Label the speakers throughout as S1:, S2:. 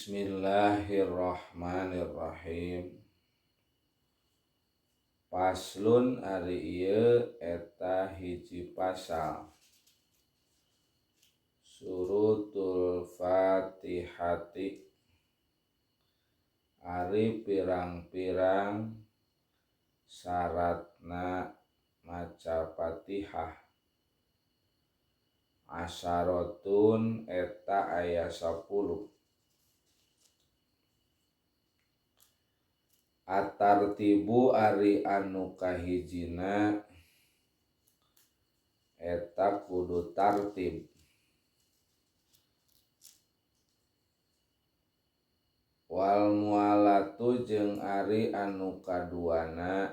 S1: Bismillahirrahmanirrahim. Paslon ari ieu eta hiji pasal. Surutul Fatihati ari pirang-pirang syaratna maca Fatihah. Asyaratun eta aya 10. Atartibu ari anu kahijina eta kudu tartib. Wal mualatu jeung ari anu kaduana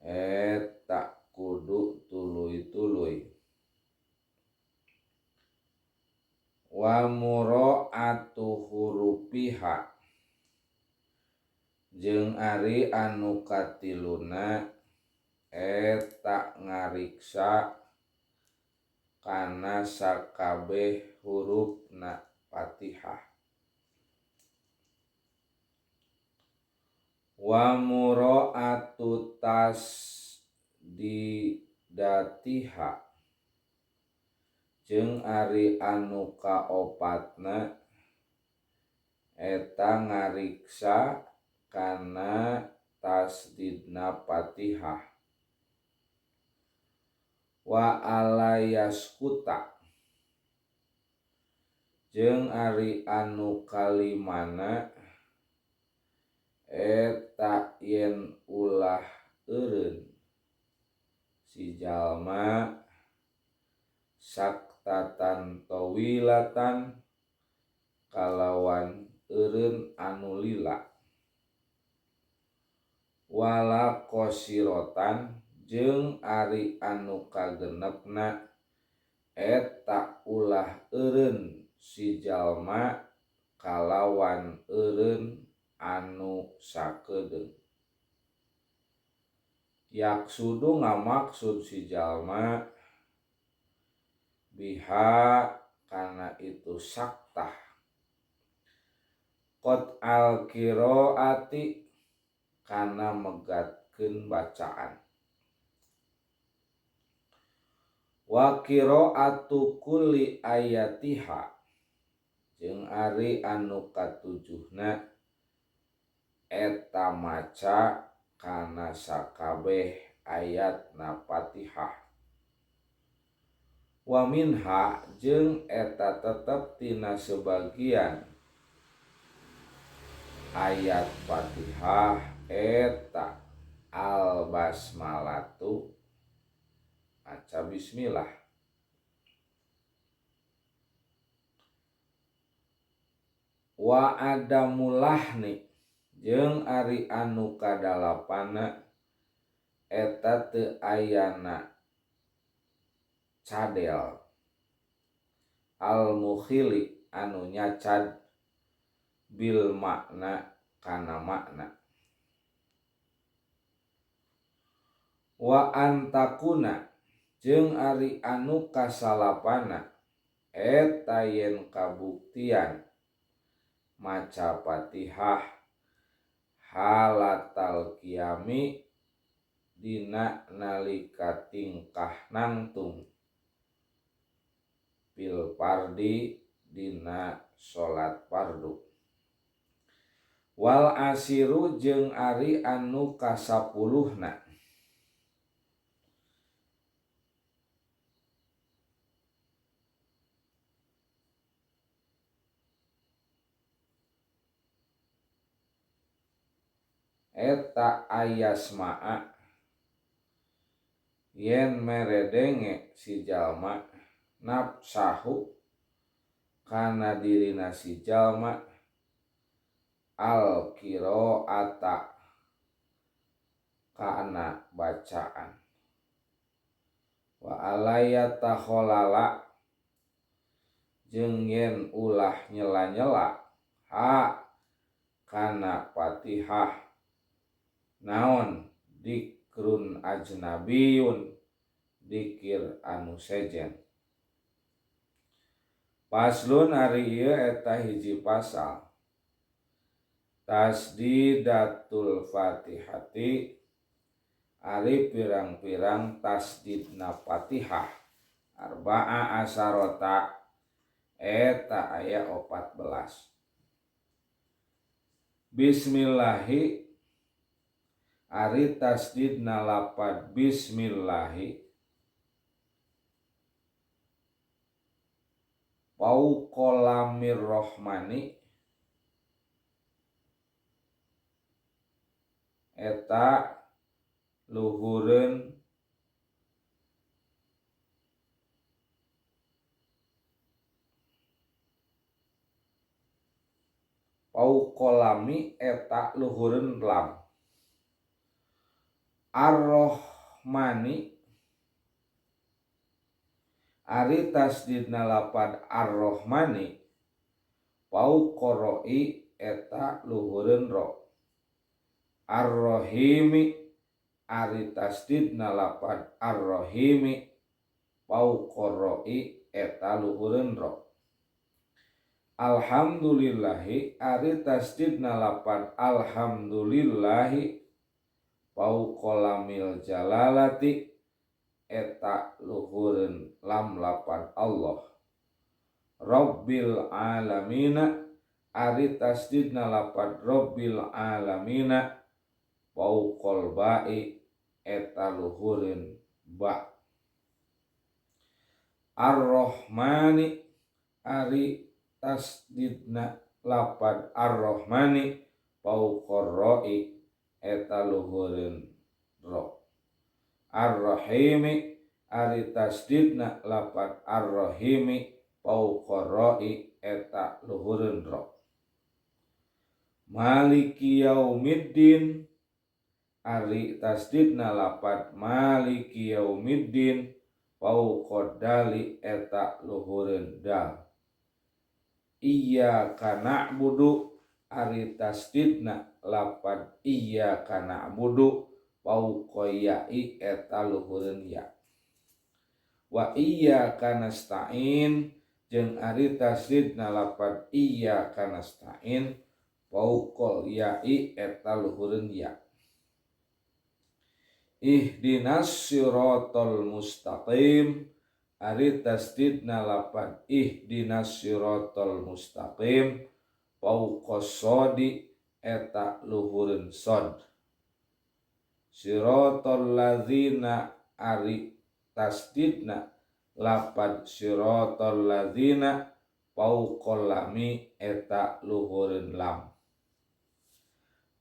S1: eta kudu tuluy-tuluy. Wa mura'atu hurufiha jeung ari anu katiluna eta ngariksa kana sakabeh hurufna Fatihah. Wa mura'atu tasdidatiha jeung ari anu kaopatna eta ngariksa kana tasdidna Fatihah. Wa alayaskuta jeung ari anu kalimana eta yen ulah eureun si jalma saktatan tawilatan kalawan eureun anu lila. Wala qosirotan jeung ari anu kagenepna eta ulah eureun si jalma kalawan eureun anu sakedeung. Yaksudu ngamaksud si jalma biha kana itu saktah qad al qiraati kana megatkeun bacaan. Wa qiraatu kulli ayatiha jeung ari anu katujuhna eta maca kana sakabeh ayatna Fatihah. Wa minha jeung eta tetep tina sebagian ayat Fatihah eta al basmalatu maca bismillah. Wa adamulahni jeung ari anu kadalapana eta teu ayana cadel al mukhili anu nyacad bil makna kana makna. Wa antakuna jeung ari anu kasalapana eta yen kabuktian maca Fatihah halatal qiyami dina nalika tingkah nangtung bil pardi dina salat fardu. Wal asiru jeung ari anu kasapuluhna eta ayasma'a yen meredenge si jalma nafsahu kana dirina si jalma al qiraata kana bacaan. Wa alaya takholala jeung yen ulah nyela-nyela ha kana Fatihah naon dikrun ajnabiyun dikir anu sejen. Paslon ari ieu eta hiji pasal tasdidatul Fatihati ari pirang-pirang tasdidna Fatihah arba'a asarota eta aya 14. Bismillahi ari tasdidna lapad bismillahi fauqalamir rohmani eta luhureun fauqalami eta luhureun lam ar-rohmani ari tasdidna lapad ar-rohmani fauqaroi eta luhureun ro ar-rohimi ari tasdidna lapad ar-rohimi fauqaroi eta luhureun ro alhamdulillahi ari tasdidna lapad alhamdulillahi fauqalamil jalalati eta luhureun lam lapad Allah Rabbil alamina ari tasdidna lapad Rabbil alamina fauqal ba'i eta luhureun ba Ar-Rahmani ari tasdidna lapad Ar-Rahmani fauqar ra'i eta luhureun ro Ar-Rahimi ari tasdidna lapad Ar-Rahimi fauqa ra'i eta luhureun ro Maliki yaumiddin ari tasdidna lapad Maliki yaumiddin fauqa dali eta luhureun dal Iyyaka na'budu ari tasdidna lapad iyyaka na'budu fauqa ya'i eta luhureun ya wa iyyaka nasta'in jeung ari tasdidna lapad iyyaka nasta'in fauqal ya'i eta luhureun ya ihdinas siratal mustaqim ari tasdidna lapad ihdinas siratal mustaqim fauqas sodi eta luhureun sod siratal ladzina ari tasdidna lapad siratal ladzina fauqal lami eta luhureun lam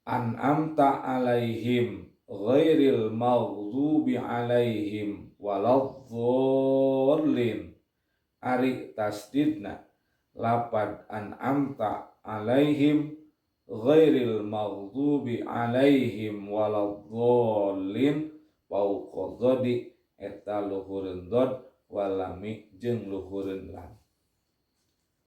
S1: an'amta alaihim ghairil maghdubi alaihim waladdallin ari tasdidna lapad an'amta alaihim ghairil maghdubi alaihim waladdallin fauqa dhadi eta luhureun dhad walami jeung luhureun lam.